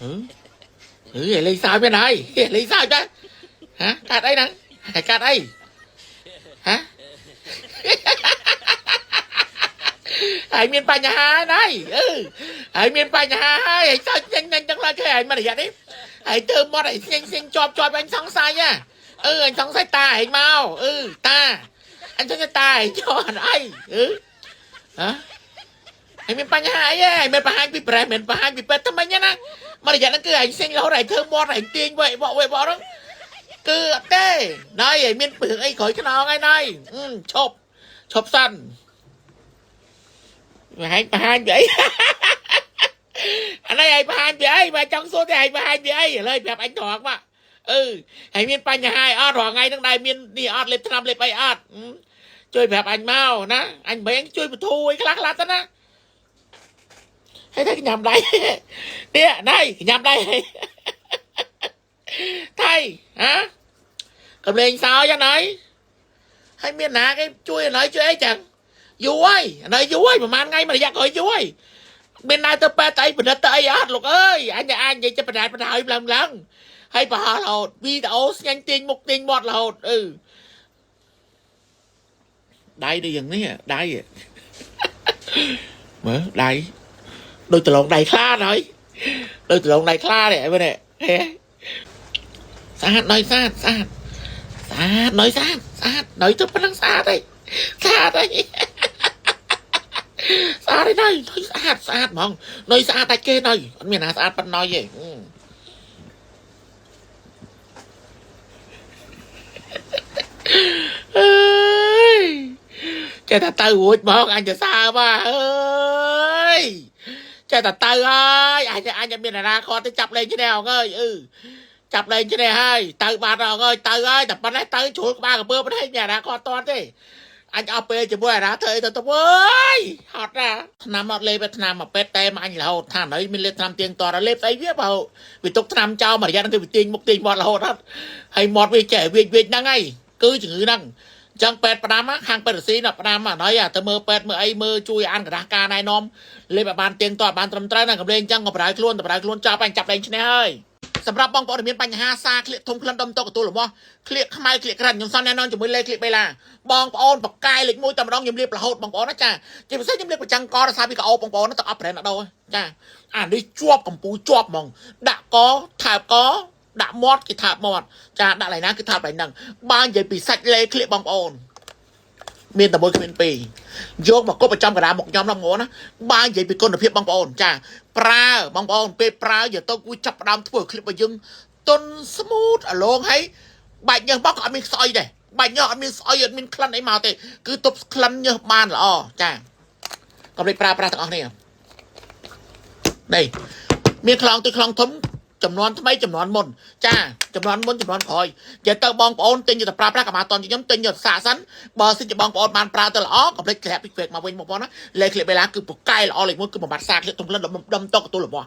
អឺលេងសើចមែនហើយលេងសើចដែរហ៎កាត់អីហ្នឹងហើយកាត់អីហ៎ហើយមានបញ្ហាណាយអឺហើយមានបញ្ហាហើយហើយសើចញញញចឹងឡើយគេហើយមករយៈនេះហើយធ្វើមាត់ឲ្យស្ញេញស្ញេញជាប់ជាប់អញសង្ស័យហ៎អឺអញសង្ស័យតាឯងមកអឺតាអញសង្ស័យតាឯងចោលអីអឺហ៎ហើយមានបញ្ហាអីហ៎មិនបង្ហាញពីប្រេះមិនបង្ហាញពីពេទ្យថ្មិញណាមករយៈហ្នឹងគឺឯងស្ញេញរហូតឯងធ្វើមាត់ឯងទាញវែកបកវែកបកហ្នឹងគឺអត់ទេណៃឯងមានពើអីក្រោយខ្នងឯណៃឈប់ឈប់សិន បង្ហាញបង្ហាញពីអី អានេះឯងបង្ហាញពីអីបើចង់សួរទេឯងបង្ហាញពីអីឥឡូវប្រាប់អញត្រង់មកអឺហើយមានបញ្ហាអត់រាល់ថ្ងៃហ្នឹងដែរមាននេះអត់លេបថ្នាំលេបអីអត់ជួយប្រាប់អញមកណាអញមិនជួយបធូរអីខ្លះខ្លះទៅណាហើយតែញ៉ាំដៃនេះណៃញ៉ាំដៃថៃហ៎កំលេងសោយ៉ាងណៃហើយមានណាគេជួយណៃជួយអីចឹងយូរហើយណៃយូរហើយប្រហែលថ្ងៃមួយរយៈក្រោយយូរហើយ មានណាទៅពេទ្យអីពិនិត្យទៅអីអត់លោកអើយអញអាចនិយាយចិត្តបដាបដាឲ្យឡើងឡើងហើយប្រហោះរហូតវីដេអូស្ញាញ់ទាញមុខទាញមាត់រហូតអឺដៃដូចយ៉ាងនេះដៃមើលដៃដូចដលងដៃខ្លាហើយដូចដលងដៃខ្លានេះមើលនេះស្អាតណយស្អាតស្អាតស្អាតណយស្អាតស្អាតណយទៅប៉ុណ្ណឹងស្អាតហើយស្អាតហើយស្អាតហើយណយណយស្អាតស្អាតហ្មងណយស្អាតតែគេណយអត់មានណាស្អាតប៉ុណ្ណយទេអើយចេះតែទៅរួចមកអញទៅសើមកអើយចេះតែទៅហើយអញអញមានអាណាខតទៅចាប់លេងឈ្នះអងអើយអឺចាប់លេងឈ្នះហើយទៅបាត់អងអើយទៅហើយតែប៉ុណ្ណេះទៅជ្រុលក្បាលកពើប៉ុណ្ណេះមានអាណាខតតទេអញអស់ពេលជាមួយអាណាធ្វើអីទៅទៅអើយហត់ណាឆ្នាំអត់លេបឆ្នាំមកពេតតែមកអញរហូតថាណៃមានលេបឆ្នាំទៀងតរលេបស្អីវាបើវាទុកឆ្នាំចោលមួយរយៈហ្នឹងគឺវាទាញមុខទាញមាត់រហូតអត់ហើយមាត់វាចេះវាវាហ្នឹងហើយគឺជំងឺហ្នឹងចឹងពេទ្យផ្ដាំខាងពេទ្យរស៊ីណាផ្ដាំអាណីទៅមើលពេទ្យមើលអីមើលជួយអានកដាស់ការណែនាំលេបឲ្យបានទៀងទាត់បានត្រឹមត្រូវណាកំលេងចឹងក៏ប្រដៅខ្លួនប្រដៅខ្លួនចាប់អញចាប់លែងឈ្នះហើយសម្រាប់បងប្អូនដែលមានបញ្ហាសាក្លៀកធំក្លិនដុំតុកទទួលរបស់ក្លៀកខ្មៅក្លៀកក្រិនខ្ញុំសន្នណែនាំជាមួយលេក្លៀកបេឡាបងប្អូនបកកាយលេខ1តែម្ដងខ្ញុំលាបរហូតបងប្អូនណាចាជាពិសេសខ្ញុំលាបប្រចាំងករសារពីកោបងប្អូនទៅអត់ប្រេនអត់ដោចាអានេះជាប់កម្ពូជាប់ហ្មងដាក់កថើបកដាក់មាត់គេថើបមាត់ចាដាក់ឡៃណាគឺថើបឡៃហ្នឹងបើនិយាយពីសាច់លេក្លៀកបងប្អូនមានតែមួយគ្មានពីរយកមកគប់ប្រចាំកណ្ដាលមកខ្ញុំដល់បងប្អូនណាបើនិយាយពីគុណភាពបងប្អូនចាប្រើបងប្អូនពេលប្រើយកទៅគួយចាប់ផ្ដើមធ្វើคลิปរបស់យើងទុន smooth អាឡងហើយបាច់ញើសមកក៏អត់មានស្អុយដែរបាច់ញើសអត់មានស្អុយអត់មានក្លិនអីមកទេគឺទប់ក្លិនញើសបានល្អចាកុំភ្លេចប្រើប្រាស់ទាំងអស់គ្នានេះមានខ្លងទៅខ្លងធំចំនួនថ្មីចំនួនមុនចាចំនួនមុនចំនួនក្រោយនិយាយទៅបងប្អូនទិញយកទៅប្រើប្រាស់ក៏មកតន់ខ្ញុំទិញយកសាកសិនបើសិនជាបងប្អូនបានប្រើទៅល្អកុំភ្លេចក្លាក់ពីហ្វេកមកវិញបងប្អូនណាលេខក្លៀបបេឡាគឺពូកែល្អលេខ1គឺបំបត្តិសាក្លៀកទុំក្លិនដុំតុកទទួលរបស់